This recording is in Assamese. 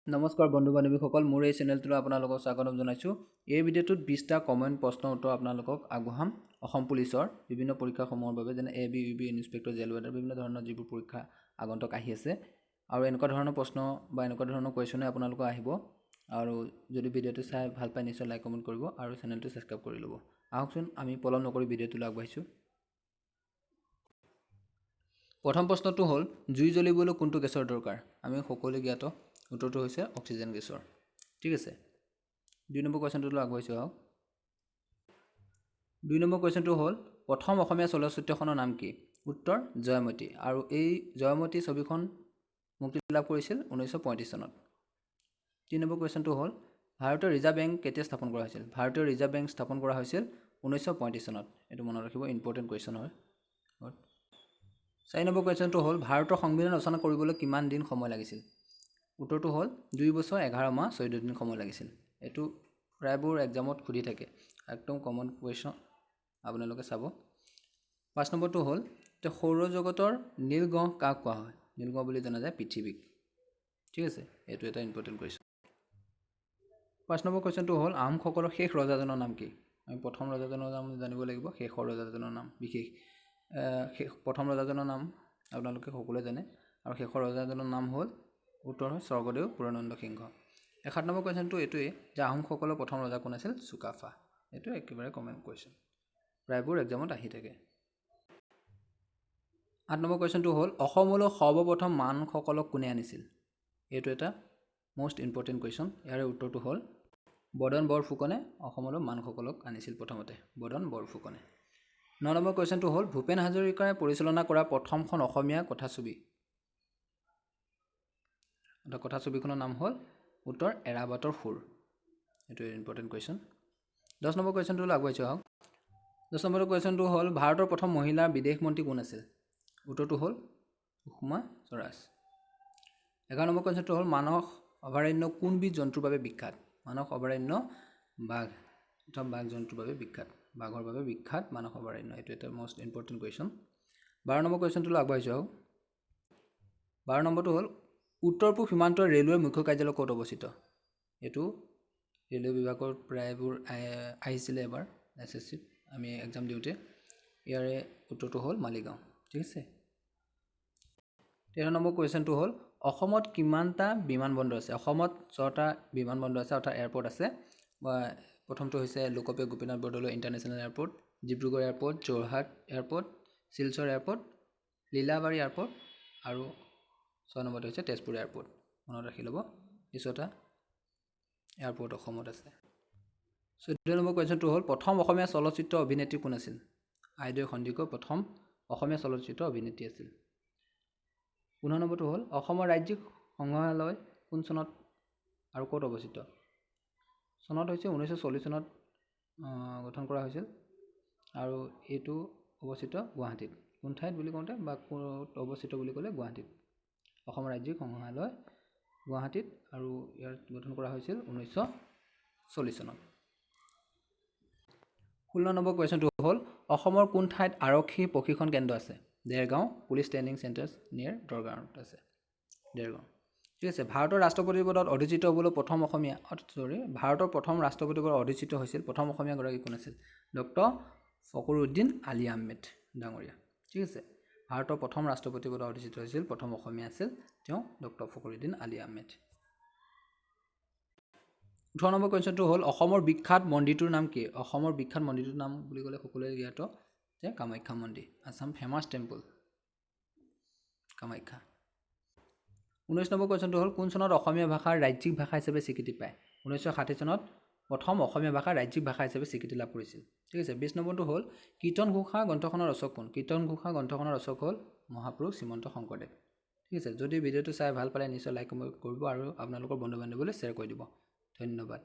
নমস্কাৰ বন্ধু বান্ধৱীসকল, মোৰ এই চেনেলটোলৈ আপোনালোকক স্বাগতম জনাইছোঁ। এই ভিডিঅ'টোত 20টা কমন প্ৰশ্ন উত্তৰ আপোনালোকক আগবঢ়াম অসম পুলিচৰ বিভিন্ন পৰীক্ষাসমূহৰ বাবে, যেনে A B, U B, inspector, jail warder, বিভিন্ন ধৰণৰ যিবোৰ পৰীক্ষা আগন্তুক আহি আছে আৰু এনেকুৱা ধৰণৰ প্ৰশ্ন বা এনেকুৱা ধৰণৰ কুৱেশ্যনে আপোনালোকৰ আহিব। আৰু যদি ভিডিঅ'টো চাই ভাল পায়, নিশ্চয় লাইক, কমেণ্ট কৰিব আৰু চেনেলটো ছাবস্ক্ৰাইব কৰি ল'ব। আহকচোন, আমি পলম নকৰি ভিডিঅ'টোলৈ আগবাঢ়িছোঁ। প্ৰথম প্ৰশ্নটো হ'ল, জুই জ্বলিবলৈ কোনটো গেছৰ দৰকাৰ? আমি সকলোৱে জ্ঞাত, উত্তৰটো হৈছে অক্সিজেন গেছৰ। ঠিক আছে, 2 নম্বৰ কুৱেশ্যনটোলৈ আগবাঢ়িছোঁ আহক। 2 নম্বৰ কুৱেশ্যনটো হ'ল, প্ৰথম অসমীয়া চলচ্চিত্ৰখনৰ নাম কি? উত্তৰ জয়মতী। আৰু এই জয়মতী ছবিখন মুক্তি লাভ কৰিছিল 1935 চনত। 3 নম্বৰ কুৱেশ্যনটো হ'ল, ভাৰতীয় ৰিজাৰ্ভ বেংক কেতিয়া স্থাপন কৰা হৈছিল? ভাৰতীয় ৰিজাৰ্ভ বেংক স্থাপন কৰা হৈছিল 1935 চনত। এইটো মনত ৰাখিব, ইম্পৰ্টেণ্ট কুৱেশ্যন হয়। 4 নম্বৰ কুৱেশ্যনটো হ'ল, ভাৰতৰ সংবিধান ৰচনা কৰিবলৈ কিমান দিন সময় লাগিছিল? উত্তৰটো হ'ল 2 বছৰ 11 মাহ 14 দিন সময় লাগিছিল। এইটো প্ৰায়বোৰ এক্সামত সুধি থাকে, একদম কমন কুৱেশ্যন, আপোনালোকে চাব। 5 নম্বৰটো হ'ল যে সৌৰজগতৰ নীলগ্ৰহ কাক কোৱা হয়? নীলগ্ৰহ বুলি জনা যায় পৃথিৱীক। ঠিক আছে, এইটো এটা ইম্পৰ্টেণ্ট কুৱেশ্যন। 5 নম্বৰ কুৱেশ্যনটো হ'ল, আহোমসকলৰ শেষ ৰজাজনৰ নাম কি? আমি প্ৰথম ৰজাজনৰ নাম জানিব লাগিব, শেষৰ ৰজাজনৰ নাম বিশেষ শেষ প্ৰথম ৰজাজনৰ নাম আপোনালোকে সকলোৱে জানে আৰু শেষৰ ৰজাজনৰ নাম হ'ল, উত্তৰ হয় স্বৰ্গদেউ পুৰন্দৰ সিংহ। এই 7 নম্বৰ কুৱেশ্যনটো এইটোৱেই যে আহোমসকলৰ প্ৰথম ৰজা কোন আছিল? চুকাফা। এইটো একেবাৰে কমন কুৱেশ্যন, প্ৰায়বোৰ এক্সামত আহি থাকে। 8 নম্বৰ কুৱেশ্যনটো হ'ল, অসমলৈ সৰ্বপ্ৰথম মানসকলক কোনে আনিছিল? এইটো এটা মষ্ট ইম্পৰ্টেণ্ট কুৱেশ্যন। ইয়াৰে উত্তৰটো হ'ল বদন বৰফুকনে অসমলৈ মানসকলক আনিছিল প্ৰথমতে, বদন বৰফুকনে। 9 নম্বৰ কুৱেশ্যনটো হ'ল, ভূপেন হাজৰিকাই পৰিচালনা কৰা প্ৰথমখন অসমীয়া কথাছবি, কথাছবিখনৰ নাম হ'ল, উত্তৰ এৰাবাটৰ সুৰ। এইটো ইম্পৰ্টেণ্ট কুৱেশ্যন। 10 নম্বৰ কুৱেশ্যনটোলৈ আগবাঢ়িছোঁ আহক। 10 নম্বৰ কুৱেশ্যনটো হ'ল, ভাৰতৰ প্ৰথম মহিলা বিদেশ মন্ত্ৰী কোন আছিল? উত্তৰটো হ'ল সুষমা স্বৰাজ। 11 নম্বৰ কুৱেশ্যনটো হ'ল, মানস অভয়াৰণ্য কোনবিধ জন্তুৰ বাবে বিখ্যাত? মানস অভয়াৰণ্য বাঘ অৰ্থাৎ বাঘ জন্তুৰ বাবে বিখ্যাত, বাঘৰ বাবে বিখ্যাত মানস অভয়াৰণ্য। এইটো এটা মষ্ট ইম্পৰ্টেণ্ট কুৱেশ্যন। 12 নম্বৰ কুৱেশ্যনটোলৈ আগবাঢ়িছোঁ আহক। 12 নম্বৰটো হ'ল, উত্তৰ পূব সীমান্ত ৰেলৱেৰ মুখ্য কাৰ্যালয় ক'ত অৱস্থিত? এইটো ৰেলৱে বিভাগৰ প্ৰায়বোৰ আহিছিলে এবাৰ এছএছচিত আমি এক্সাম দিওঁতে। ইয়াৰে উত্তৰটো হ'ল মালিগাঁও। ঠিক আছে, 13 নম্বৰ কুৱেশ্যনটো হ'ল, অসমত কিমানটা বিমানবন্দৰ আছে? অসমত ছটা বিমানবন্দৰ আছে, অৰ্থাৎ এয়াৰপৰ্ট আছে। প্ৰথমটো হৈছে লোকপ্ৰিয় Gopinath Bordoloi international airport, Dibrugarh airport, Jorhat airport, Silchar airport, Lilabari airport আৰু 6 নম্বৰটো হৈছে তেজপুৰ এয়াৰপৰ্ট। মনত ৰাখি ল'ব, এই ছটা এয়াৰপৰ্ট অসমত আছে। 14 নম্বৰ কুৱেশ্যনটো হ'ল, প্ৰথম অসমীয়া চলচ্চিত্ৰ অভিনেত্ৰী কোন আছিল? আইদেউ সন্দিকৈ প্ৰথম অসমীয়া চলচ্চিত্ৰ অভিনেত্ৰী আছিল। 15 নম্বৰটো হ'ল, অসমৰ ৰাজ্যিক সংগ্ৰহালয় কোন চনত আৰু ক'ত অৱস্থিত? চনত হৈছে 1940 চনত গঠন কৰা হৈছিল আৰু এইটো অৱস্থিত গুৱাহাটীত। কোন ঠাইত বুলি কওঁতে বা ক'ত অৱস্থিত বুলি ক'লে গুৱাহাটীত। অসমৰ ৰাজ্যিক সংগ্ৰহালয় গুৱাহাটীত আৰু ইয়াত গঠন কৰা হৈছিল 1940 চনত। 16 নম্বৰ কুৱেশ্যনটো হ'ল, অসমৰ কোন ঠাইত আৰক্ষী প্ৰশিক্ষণ কেন্দ্ৰ আছে? Dergaon. Police training centres near দেৰগাঁৱত আছে, দেৰগাঁও। ঠিক আছে, ভাৰতৰ ৰাষ্ট্ৰপতি পদত অধিষ্ঠিত হ'বলৈ প্ৰথম অসমীয়া, চৰি, ভাৰতৰ প্ৰথম ৰাষ্ট্ৰপতি পদত অধিষ্ঠিত হৈছিল প্ৰথম অসমীয়াগৰাকী কোন আছিল? ডক্টৰ ফকৰুদ্দিন আলি আহমেদ ডাঙৰীয়া। ঠিক আছে, ভাৰতৰ প্ৰথম ৰাষ্ট্ৰপতি পদত অধিষ্ঠিত হৈছিল প্ৰথম অসমীয়া আছিল তেওঁ ডক্টৰ ফকৰুদ্দিন আলি আহমেদ। 18 নম্বৰ কুৱেশ্যনটো হ'ল, অসমৰ বিখ্যাত মন্দিৰটোৰ নাম কি? অসমৰ বিখ্যাত মন্দিৰটোৰ নাম বুলি ক'লে সকলোৱে জ্ঞাত যে কামাখ্যা মন্দিৰ, Assam famous temple Kamakhya. 19 number কুৱেশ্যনটো হ'ল, কোন চনত অসমীয়া ভাষাৰ ৰাজ্যিক ভাষা হিচাপে স্বীকৃতি পায়? 1960 চনত প্ৰথম অসমীয়া ভাষা ৰাজ্যিক ভাষা হিচাপে স্বীকৃতি লাভ কৰিছিল। ঠিক আছে, 20 নম্বৰটো হ'ল, কীৰ্তন ঘোষা গ্ৰন্থখনৰ ৰচক কোন? কীৰ্তন ঘোষা গ্ৰন্থখনৰ ৰচক হ'ল মহাপুৰুষ শ্ৰীমন্ত শংকৰদেৱ। ঠিক আছে, যদি ভিডিঅ'টো চাই ভাল পালে নিশ্চয় লাইক কৰিব আৰু আপোনালোকৰ বন্ধু বান্ধৱীলৈ শ্বেয়াৰ কৰি দিব। ধন্যবাদ।